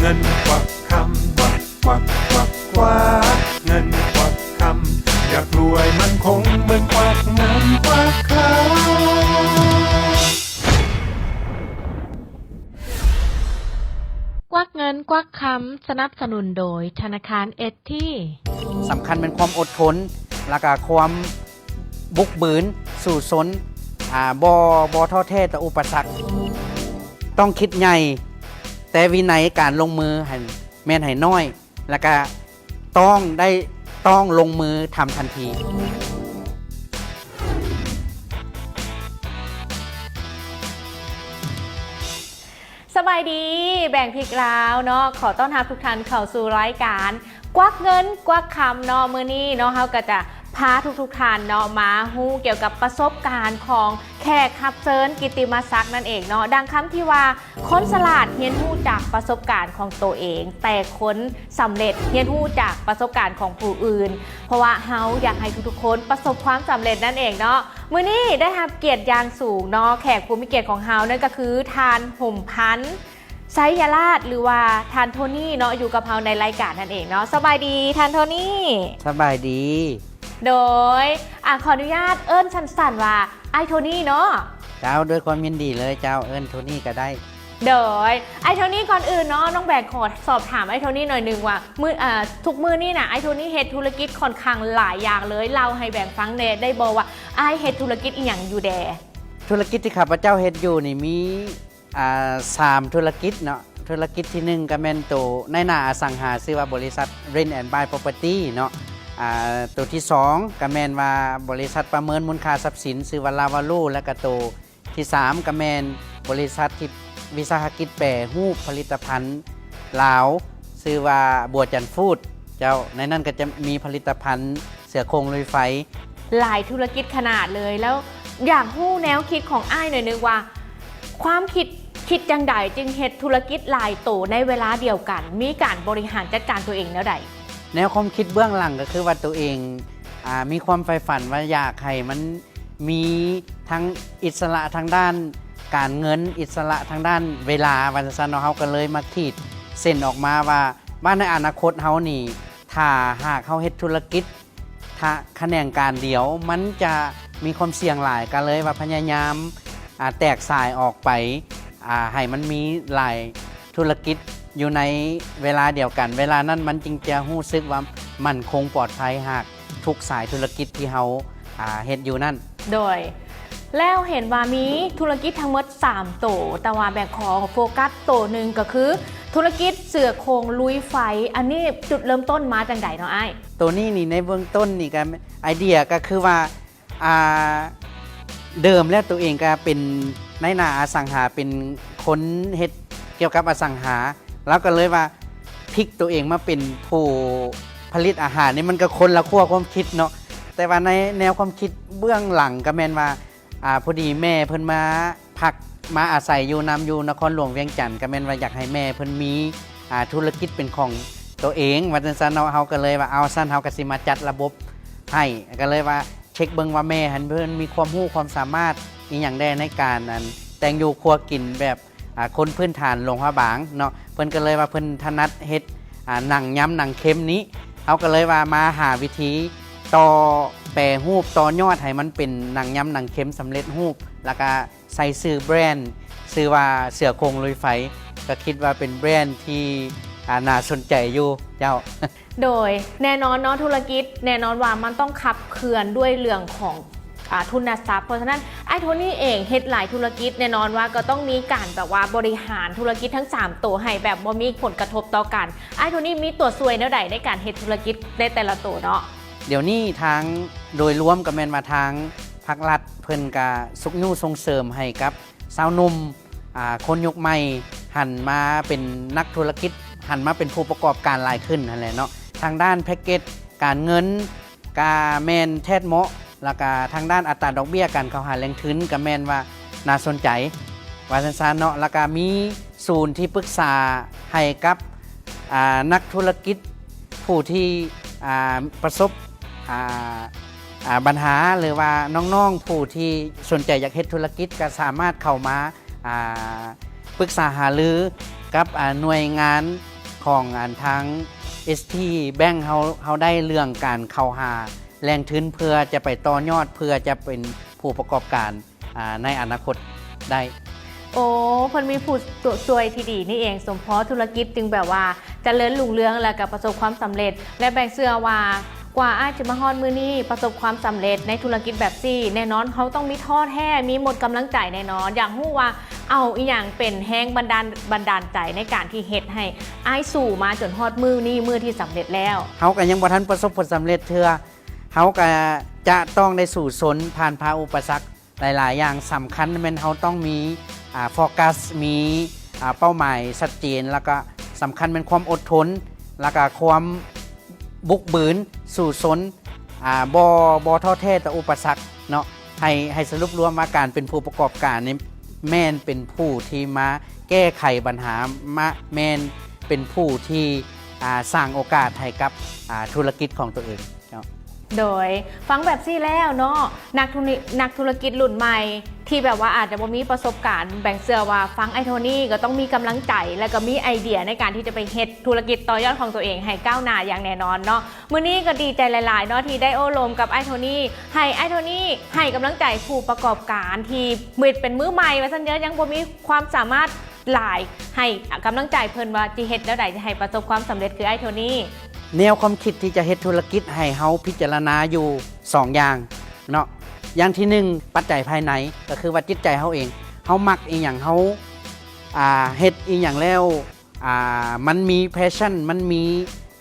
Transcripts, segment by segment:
ເງິນກວັກຄຳ ກວັກ ກວັກ ກວັກ ກວັກ ເງິນກວັກຄຳ ຢາກລວຍໝັ້ນຄົງ ເໝືອນກວັກເງິນກວັກຄຳ. ກວັກເງິນກວັກຄຳ ສະໜັບສະໜູນໂດຍ ທະນາຄານເອສທີ. ສຳຄັນແມ່ນຄວາມອົດທົນ ແລ້ວກະຄວາມບຸກບືນ ສູ້ຊົນ ອາ ບໍ່ ບໍ່ທໍ້ແທ້ຕໍ່ອຸປະສັກ. ຕ້ອງຄິດໃຫຍ່ ແຕ່ວິໄນການລົງມືຫັ້ນແມ່ນໃຫ້ນ້ອຍ ແລ້ວກະຕ້ອງໄດ້ ຕ້ອງລົງມືທຳທັນທີ. ສະບາຍດີ ແບງພິກລາວເນາະ, ຂໍຕ້ອນຮັບທຸກທ່ານເຂົ້າສູ່ລາຍການກວັກເງິນກວັກຄຳເນາະ. ມື້ນີ້ເນາະ ເຮົາກໍຈະພາທຸກໆທ່ານເນາະ ມາຮູ້ກ່ຽວກັບປະສົບການຂອງແຂກຮັບເຊີນກິດຕິມະສັກນັ້ນເອງເນາະ. ດັ່ງຄຳທີ່ວ່າ ຄົນສະຫຼາດຮຽນຮູ້ຈາກປະສົບການຂອງໂຕເອງ, ແຕ່ຄົນສຳເລັດຮຽນຮູ້ຈາກປະສົບການຂອງຜູ້ອື່ນ, ເພາະວ່າເຮົາຢາກໃຫ້ທຸກໆຄົນປະສົບຄວາມສຳເລັດນັ້ນເອງເນາະ. ມື້ນີ້ໄດ້ຮັບກຽດຢ່າງສູງເນາະ, ແຂກຜູ້ມີກຽດຂອງເຮົານັ້ນກໍຄືທ່ານ ຫົມພັນ ໄຊຍະລາດ ຫຼືວ່າທ່ານໂທນີ້ເນາະ ຢູ່ກັບເຮົາໃນລາຍການນັ້ນເອງເນາະ. ສະບາຍດີທ່ານໂທນີ້. ສະບາຍດີ. ໂດຍ ອາ ຂໍອະນຸຍາດເອີ້ນສັ້ນໆວ່າອ້າຍໂທນີ້ເນາະ. ເຈົ້າ ດ້ວຍຄວາມຍິນດີເລີຍເຈົ້າ, ເອີ້ນໂທນີ້ກໍໄດ້. ໂດຍ ອ້າຍໂທນີ້ ກ່ອນອື່ນເນາະ ນ້ອງແບງຂໍສອບຖາມອ້າຍໂທນີ້ໜ້ອຍໜຶ່ງວ່າ ມື້ ເອີ ທຸກມື້ນີ້ນະ ອ້າຍໂທນີ້ເຮັດທຸລະກິດຂ້ອນຂ້າງຫຼາຍຢ່າງເລີຍ, ເລົ່າໃຫ້ແບງຟັງແດ່ໄດ້ບໍ່ວ່າ ອ້າຍເຮັດທຸລະກິດອີ່ຫຍັງຢູ່ແດ່? ທຸລະກິດທີ່ຂ້າພະເຈົ້າເຮັດຢູ່ນີ້ມີ ອ່າ ສາມທຸລະກິດເນາະ. ທຸລະກິດທີໜຶ່ງກໍແມ່ນໂຕນາຍໜ້າອະສັງຫາ ຊື່ວ່າບໍລິສັດ Rent and Buy Property ເນາະ. ອ່າ ໂຕທີສອງກໍແມ່ນວ່າບໍລິສັດປະເມີນມູນຄ່າຊັບສິນ ຊື່ວ່າ Lavalu ແລ້ວກໍໂຕທີສາມກໍແມ່ນບໍລິສັດທີ່ ວິສາຫະກິດແປຮູບຜະລິດຕະພັນລາວ ຊື່ວ່າ ບົວຈັນຟູດ ເຈົ້າ. ໃນນັ້ນກໍຈະມີຜະລິດຕະພັນ ເສືອໂຄ່ງລຸຍໄຟ. ຫຼາຍທຸລະກິດຂະໜາດເລີຍ. ແລ້ວຢາກຮູ້ແນວຄິດຂອງອ້າຍໜ້ອຍໜຶ່ງວ່າ ຄວາມຄິດ ຄິດຈັ່ງໃດຈຶ່ງເຮັດທຸລະກິດຫຼາຍໂຕໃນເວລາດຽວກັນ? ມີການບໍລິຫານຈັດການຕົວເອງແນວໃດ? ແນວຄວາມຄິດເບື້ອງຫຼັງກໍຄືວ່າ ຕົວເອງ ອາ ມີຄວາມໃຝ່ຝັນວ່າຢາກໃຫ້ມັນມີທັງອິດສະຫຼະທາງດ້ານການເງິນ, ອິດສະຫຼະທາງດ້ານເວລາ ວ່າຊັ້ນເນາະ. ເຮົາກໍເລີຍມາຂີດເສັ້ນອອກມາວ່າ ວ່າໃນອະນາຄົດເຮົານີ້ ຖ້າຫາກເຮົາເຮັດທຸລະກິດ ຖ້າຂະແໜງການດຽວ ມັນຈະມີຄວາມສ່ຽງຫຼາຍ, ກໍເລີຍວ່າພະຍາຍາມ ອາ ແຕກສາຍອອກໄປ ອາ ໃຫ້ມັນມີຫຼາຍທຸລະກິດຢູ່ໃນເວລາດຽວກັນ. ເວລານັ້ນມັນຈຶ່ງຈະຮູ້ສຶກວ່າໝັ້ນຄົງປອດໄພ ຫາກທຸກສາຍທຸລະກິດທີ່ເຮົາ ອາ ເຮັດຢູ່ນັ້ນ. ໂດຍ ແລ້ວເຫັນວ່າມີທຸລະກິດທັງໝົດສາມໂຕ, ແຕ່ວ່າແບງຂໍໂຟກັສໂຕໜຶ່ງ ກໍຄືທຸລະກິດເສືອໂຄ່ງລຸຍໄຟ. ອັນນີ້ຈຸດເລີ່ມຕົ້ນມາຈັ່ງໃດເນາະອ້າຍ? ໂຕນີ້ນີ້ ໃນເບື້ອງຕົ້ນນີ້ກໍ ໄອເດຍກໍຄືວ່າ ອ່າ ເດີມແລ້ວໂຕເອງກໍເປັນນາຍໜ້າອະສັງຫາ ເປັນຄົນເຮັດກ່ຽວກັບອະສັງຫາ, ລາວກໍເລີຍວ່າພິກໂຕເອງມາເປັນຜູ້ຜະລິດອາຫານ. ນີ້ມັນກໍຄົນລະຂົ້ວຄວາມຄິດເນາະ, ແຕ່ວ່າໃນແນວຄວາມຄິດເບື້ອງຫຼັງກໍແມ່ນວ່າ ອາ ພໍດີແມ່ເພິ່ນມາພັກມາອາໄສຢູ່ນຳຢູ່ນະຄອນຫຼວງວຽງຈັນ, ກໍແມ່ນວ່າຢາກໃຫ້ແມ່ເພິ່ນມີ ອາ ທຸລະກິດເປັນຂອງໂຕເອງ ວ່າຈັ່ງຊັ້ນເນາະ. ເຮົາກໍເລີຍວ່າ ເອົາ ຊັ້ນເຮົາກໍຊິມາຈັດລະບົບໃຫ້, ກໍເລີຍວ່າເຊັກເບິ່ງວ່າແມ່ຫັ້ນເພິ່ນມີຄວາມຮູ້ຄວາມສາມາດອີ່ຫຍັງແດ່ໃນການ ອັນ ແຕ່ງຢູ່ຄົວກິນແບບ ອາ ຄົນພື້ນຖານຫຼວງພະບາງເນາະ. ເພິ່ນກໍເລີຍວ່າເພິ່ນຖະໜັດເຮັດ ອາ ໜັງຍຳໜັງເຄັມນີ້, ເຮົາກໍເລີຍວ່າມາຫາວິທີຕໍ່ແປຮູບ ຕໍ່ຍອດໃຫ້ມັນເປັນໜັງຍຳໜັງເຄັມສຳເລັດຮູບ, ແລ້ວກະ ໃສ່ຊື່ແບຣນ ຊື່ວ່າເສືອໂຄ່ງລຸຍໄຟ, ກໍຄິດວ່າເປັນແບຣນທີ່ ອາ ໜ້າສົນໃຈຢູ່ເຈົ້າ. ໂດຍ ແນ່ນອນເນາະ ທຸລະກິດແນ່ນອນວ່າມັນຕ້ອງຂັບເຄື່ອນດ້ວຍເລື່ອງຂອງ ອາ ທຶນນະຊັບ. ເພາະສະນັ້ນ ອ້າຍໂທນີ້ເອງເຮັດຫຼາຍທຸລະກິດ, ແນ່ນອນວ່າກໍຕ້ອງມີການແບບວ່າບໍລິຫານທຸລະກິດທັງສາມໂຕໃຫ້ແບບບໍ່ມີຜົນກະທົບຕໍ່ກັນ. ອ້າຍໂທນີ້ມີຕົວຊ່ວຍແນວໃດໃນການເຮັດທຸລະກິດໃນແຕ່ລະໂຕເນາະ? ດຽວນີ້ທາງ ໂດຍລວມກໍແມ່ນວ່າທາງພາກລັດເພິ່ນກະຊຸກຍູ້ສົ່ງເສີມໃຫ້ກັບຊາວໜຸ່ມ ອາ ຄົນຍຸກໃໝ່ ຫັນມາເປັນນັກທຸລະກິດ, ຫັນມາເປັນຜູ້ປະກອບການຫຼາຍຂຶ້ນຫັ້ນແຫຼະເນາະ. ທາງດ້ານແພັກເກັດການເງິນກະແມ່ນແທດເໝາະ, ແລ້ວກະທາງດ້ານອັດຕາດອກເບ້ຍການເຂົ້າຫາແຫຼ່ງທຶນກະແມ່ນວ່າໜ້າສົນໃຈ ວ່າຊັ້ນໆເນາະ. ແລ້ວກະມີ ສູນທີ່ປຶກສາໃຫ້ກັບ ອາ ນັກທຸລະກິດຜູ້ທີ່ ອາ ປະສົບ ອາ ອາ ບັນຫາ ຫຼືວ່ານ້ອງໆຜູ້ທີ່ສົນໃຈຢາກເຮັດທຸລະກິດ ກໍສາມາດເຂົ້າມາ ອາ ປຶກສາຫາລືກັບ ອາ ໜ່ວຍງານ ຂອງອັນທາງ ເອສທີ Bank ເຮົາ ເຮົາໄດ້ເລື່ອງການເຂົ້າຫາແຫຼ່ງທຶນ ເພື່ອຈະໄປຕໍ່ຍອດ ເພື່ອຈະເປັນຜູ້ປະກອບການ ອ່າ ໃນອະນາຄົດໄດ້. ໂອ້ ເພິ່ນມີຜູ້ຊ່ວຍທີ່ດີນີ້ເອງ ສົມພໍທຸລະກິດຈຶ່ງແບບວ່າຈະເລີນຮຸ່ງເຮືອງ ແລ້ວກໍປະສົບຄວາມສຳເລັດ ແລະ ແບງເຊື່ອວ່າ ກວ່າອ້າຍຈະມາຮອດມື້ນີ້ ປະສົບຄວາມສຳເລັດໃນທຸລະກິດແບບຊີ້ ແນ່ນອນເຮົາຕ້ອງມີທໍ້ແທ້ ມີໝົດກຳລັງໃຈແນ່ນອນ. ຢາກຮູ້ວ່າເອົາອີ່ຫຍັງເປັນແຮງບັນດານ ບັນດານໃຈໃນການທີ່ເຮັດໃຫ້ອ້າຍສູ້ມາຈົນຮອດມື້ນີ້ ມື້ທີ່ສຳເລັດແລ້ວ? ເຮົາກໍຍັງບໍ່ທັນປະສົບຜົນສຳເລັດເທື່ອ ເຮົາກໍຈະຕ້ອງໄດ້ສູ້ຊົນຜ່ານຜ່າອຸປະສັກ ຫຼາຍໆຢ່າງ. ສຳຄັນແມ່ນເຮົາຕ້ອງມີ ອ່າ ໂຟກັສ ມີ ອ່າ ເປົ້າໝາຍຊັດເຈນ ແລ້ວກໍສຳຄັນແມ່ນຄວາມອົດທົນ ແລ້ວກໍຄວາມບຸກບືນ ສູ້ຊົນ ອ່າ ບໍ່ ບໍ່ທໍ້ແທ້ຕໍ່ອຸປະສັກເນາະ. ໃຫ້ ໃຫ້ສະຫຼຸບລວມວ່າການເປັນຜູ້ປະກອບການນີ້ ແມ່ນເປັນຜູ້ທີ່ມາແກ້ໄຂບັນຫາ ມາ ແມ່ນເປັນຜູ້ທີ່ ອ່າ ສ້າງໂອກາດໃຫ້ກັບ ອ່າ ທຸລະກິດຂອງຕົວເອງເນາະ. ໂດຍ ຟັງແບບຊີ້ແລ້ວເນາະ ນັກທຸລະ ນັກທຸລະກິດລຸ້ນໃໝ່ ທີ່ແບບວ່າອາດຈະບໍ່ມີປະສົບການ ແບງເຊື່ອວ່າຟັງອ້າຍໂທນີກໍຕ້ອງມີກຳລັງໃຈ ແລ້ວກໍມີໄອເດຍໃນການທີ່ຈະໄປເຮັດທຸລະກິດຕໍ່ຍອດຂອງຕົວເອງໃຫ້ກ້າວໜ້າຢ່າງແນ່ນອນເນາະ. ມື້ນີ້ກໍດີໃຈຫຼາຍໆເນາະ ທີ່ໄດ້ໂອ້ລົມກັບອ້າຍໂທນີ ໃຫ້ອ້າຍໂທນີໃຫ້ກຳລັງໃຈຜູ້ປະກອບການທີ່ເປັນ ເປັນມືໃໝ່ວ່າຊັ້ນເດີ ຍັງບໍ່ມີຄວາມສາມາດ ຫຼາຍ ໃຫ້ກຳລັງໃຈເພິ່ນວ່າຊິເຮັດແນວໃດໃຫ້ປະສົບຄວາມສຳເລັດຄືອ້າຍໂທນີ? ແນວຄວາມຄິດທີ່ຈະເຮັດທຸລະກິດໃຫ້ເຮົາພິຈາລະນາຢູ່ສອງຢ່າງເນາະ. ຢ່າງທີໜຶ່ງ ປັດໄຈພາຍໃນ ກໍຄືວ່າຈິດໃຈເຮົາເອງ ເຮົາມັກອີ່ຫຍັງ ເຮົາ ອ່າ ເຮັດອີ່ຫຍັງແລ້ວ ອ່າ ມັນມີແພຊັນ ມັນມີ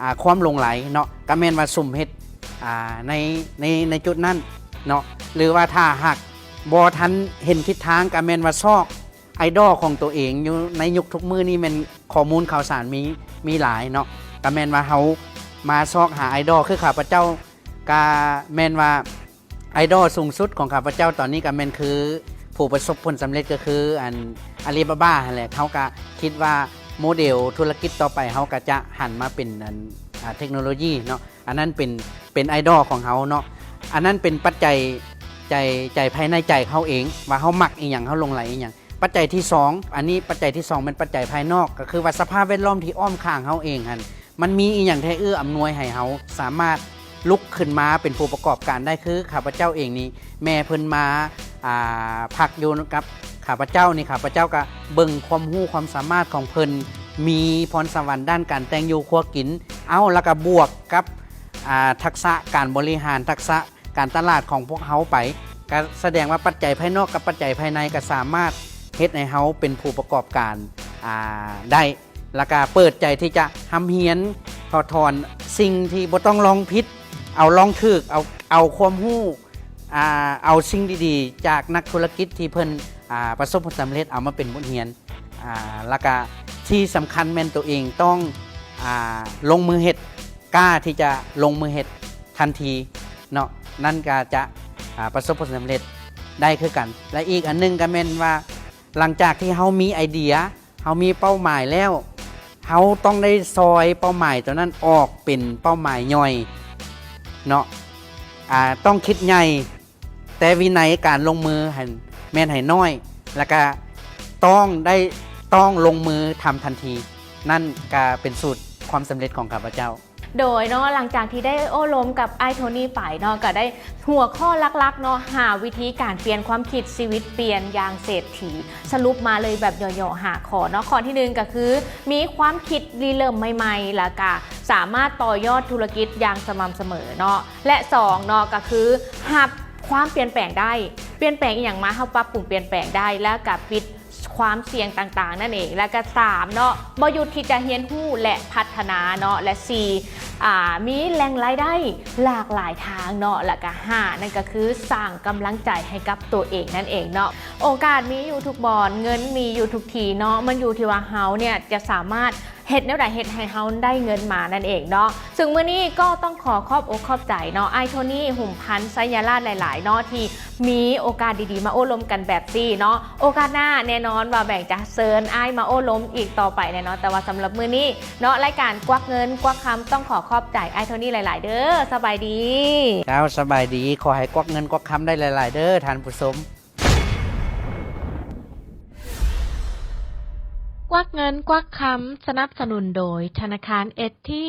ອ່າ ຄວາມຫຼົງໄຫຼເນາະ ກໍແມ່ນວ່າສຸມເຮັດ ອ່າ ໃນ ໃນ ໃນຈຸດນັ້ນເນາະ. ຫຼືວ່າຖ້າຫາກບໍ່ທັນເຫັນທິດທາງ ກໍແມ່ນວ່າຊອກ ໄອດອລຂອງຕົວເອງຢູ່ໃນຍຸກທຸກມື້ນີ້ແມ່ນຂໍ້ມູນຂ່າວສານມີ ມີຫຼາຍເນາະ ກໍແມ່ນວ່າເຮົາມາຊອກຫາໄອດອລ ຄືຂ້າພະເຈົ້າ ກໍແມ່ນວ່າໄອດອລສູງສຸດຂອງຂ້າພະເຈົ້າຕອນນີ້ ກໍແມ່ນຄືຜູ້ປະສົບຜົນສຳເລັດ ກໍຄືອັນ ອາລີບາບາ ຫັ້ນແຫຼະ. ເຮົາກໍຄິດວ່າໂມເດລທຸລະກິດຕໍ່ໄປ ເຮົາກໍຈະຫັນມາເປັນອັນ ອ່າ ເທັກໂນໂລຢີເນາະ. ອັນນັ້ນເປັນ ເປັນໄອດອລຂອງເຮົາເນາະ. ອັນນັ້ນເປັນປັດໄຈ ໃຈ ໃຈພາຍໃນໃຈເຮົາເອງ ວ່າເຮົາມັກອີ່ຫຍັງ ເຮົາຫຼົງໄຫຼອີ່ຫຍັງ. ປັດໄຈທີສອງ ອັນນີ້ປັດໄຈທີສອງແມ່ນປັດໄຈພາຍນອກ ກໍຄືວ່າສະພາບແວດລ້ອມທີ່ອ້ອມຂ້າງເຮົາເອງຫັ້ນ ມັນມີອີ່ຫຍັງແທ້ເອື້ອອຳນວຍໃຫ້ເຮົາສາມາດລຸກຂຶ້ນມາເປັນຜູ້ປະກອບການໄດ້. ຄືຂ້າພະເຈົ້າເອງນີ້ ແມ່ເພິ່ນມາ ອ່າ ພັກຢູ່ກັບຂ້າພະເຈົ້ານີ້ ຂ້າພະເຈົ້າກໍເບິ່ງຄວາມຮູ້ຄວາມສາມາດຂອງເພິ່ນ ມີພອນສະຫວັນດ້ານການແຕ່ງຢູ່ຄົວກິນ ເອົາ ແລ້ວກໍບວກກັບ ອ່າ ທັກສະການບໍລິຫານ ທັກສະການຕະຫຼາດຂອງພວກເຮົາໄປ ກໍສະແດງວ່າປັດໄຈພາຍນອກກັບປັດໄຈພາຍໃນກໍສາມາດເຮັດໃຫ້ເຮົາເປັນຜູ້ປະກອບການ ອ່າ ໄດ້ ແລ້ວກໍເປີດໃຈທີ່ຈະຮ່ຳຮຽນຖອດຖອນສິ່ງທີ່ບໍ່ຕ້ອງລອງຜິດ ເອົາລອງຖືກ ເອົາ ເອົາຄວາມຮູ້ ອ່າ ເອົາສິ່ງດີໆຈາກນັກທຸລະກິດທີ່ເພິ່ນ ອ່າ ປະສົບຜົນສຳເລັດ ເອົາມາເປັນບົດຮຽນ ອ່າ ແລ້ວກະທີ່ສຳຄັນແມ່ນໂຕເອງຕ້ອງ ອ່າ ລົງມືເຮັດ ກ້າທີ່ຈະລົງມືເຮັດທັນທີເນາະ ນັ້ນກະຈະ ອ່າ ປະສົບຜົນສຳເລັດໄດ້ຄືກັນ. ແລະ ອີກອັນໜຶ່ງກະແມ່ນວ່າ ຫຼັງຈາກທີ່ເຮົາມີໄອເດຍ ເຮົາມີເປົ້າໝາຍແລ້ວ ເຮົາຕ້ອງໄດ້ຊອຍເປົ້າໝາຍໂຕນັ້ນອອກເປັນເປົ້າໝາຍຍ່ອຍເນາະ ອ່າ ຕ້ອງຄິດໃຫຍ່ ແຕ່ວິໄນການລົງມືຫັ້ນແມ່ນໃຫ້ນ້ອຍ ແລ້ວກະຕ້ອງໄດ້ ຕ້ອງລົງມືທຳທັນທີ. ນັ້ນກະເປັນສູດຄວາມສຳເລັດຂອງຂ້າພະເຈົ້າ. ໂດຍເນາະ ຫຼັງຈາກທີ່ໄດ້ໂອ້ລົມກັບອ້າຍໂທນີໄປເນາະ ກະໄດ້ຫົວຂໍ້ຫຼັກໆເນາະ ຫ້າວິທີການປ່ຽນຄວາມຄິດ ຊີວິດປ່ຽນຢ່າງເສດຖີ. ສະຫຼຸບມາເລີຍແບບຫຍໍ້ໆຫ້າຂໍ້ເນາະ. ຂໍ້ທີໜຶ່ງກະຄື ມີຄວາມຄິດລິເລີ່ມໃໝ່ໆ ແລ້ວກະສາມາດຕໍ່ຍອດທຸລະກິດຢ່າງສະໝ່ຳສະເໝີເນາະ. ແລະ ສອງເນາະ ກະຄືຮັບຄວາມປ່ຽນແປງໄດ້ ປ່ຽນແປງອີ່ຫຍັງມາ ເຮົາປັບປຸງປ່ຽນແປງໄດ້ ແລ້ວກະປິດຄວາມສ່ຽງຕ່າງໆນັ້ນເອງ. ແລ້ວກະສາມເນາະ ບໍ່ຢຸດທີ່ຈະຮຽນຮູ້ ແລະ ພັດທະນາເນາະ. ແລະ ສີ່ ອ່າ ມີແຫຼ່ງລາຍໄດ້ຫຼາກຫຼາຍທາງເນາະ. ແລ້ວກະຫ້າ ນັ້ນກະຄືສ້າງກຳລັງໃຈໃຫ້ກັບໂຕເອງນັ້ນເອງເນາະ. ໂອກາດມີຢູ່ທຸກບ່ອນ ເງິນມີຢູ່ທຸກທີ່ເນາະ ມັນຢູ່ທີ່ວ່າເຮົາເນ່ຍຈະສາມາດ ເຮັດແນວໃດເຮັດໃຫ້ເຮົາໄດ້ເງິນມານັ້ນເອງເນາະ. ເຊິ່ງມື້ນີ້ກໍຕ້ອງຂໍຂອບອົກຂອບໃຈເນາະ ອ້າຍໂທນີ ຫຸມພັນ ໄຊຍະລາດ ຫຼາຍໆເນາະ ທີ່ມີໂອກາດດີໆມາໂອ້ລົມກັນແບບຊີ້ເນາະ. ໂອກາດໜ້າແນ່ນອນວ່າແບງຈະເຊີນອ້າຍມາໂອ້ລົມອີກຕໍ່ໄປແນ່ນອນ. ແຕ່ວ່າສຳລັບມື້ນີ້ເນາະ ລາຍການກວັກເງິນກວັກຄຳ ຕ້ອງຂໍຂອບໃຈອ້າຍໂທນີຫຼາຍໆເດີ. ສະບາຍດີ. ເຈົ້າ ສະບາຍດີ. ຂໍໃຫ້ກວັກເງິນກວັກຄຳໄດ້ຫຼາຍໆເດີທ່ານຜູ້ຊົມ. ກວັກເງິນກວັກຄຳ ສະໜັບສະໜູນໂດຍ ທະນາຄານເອັສທີ.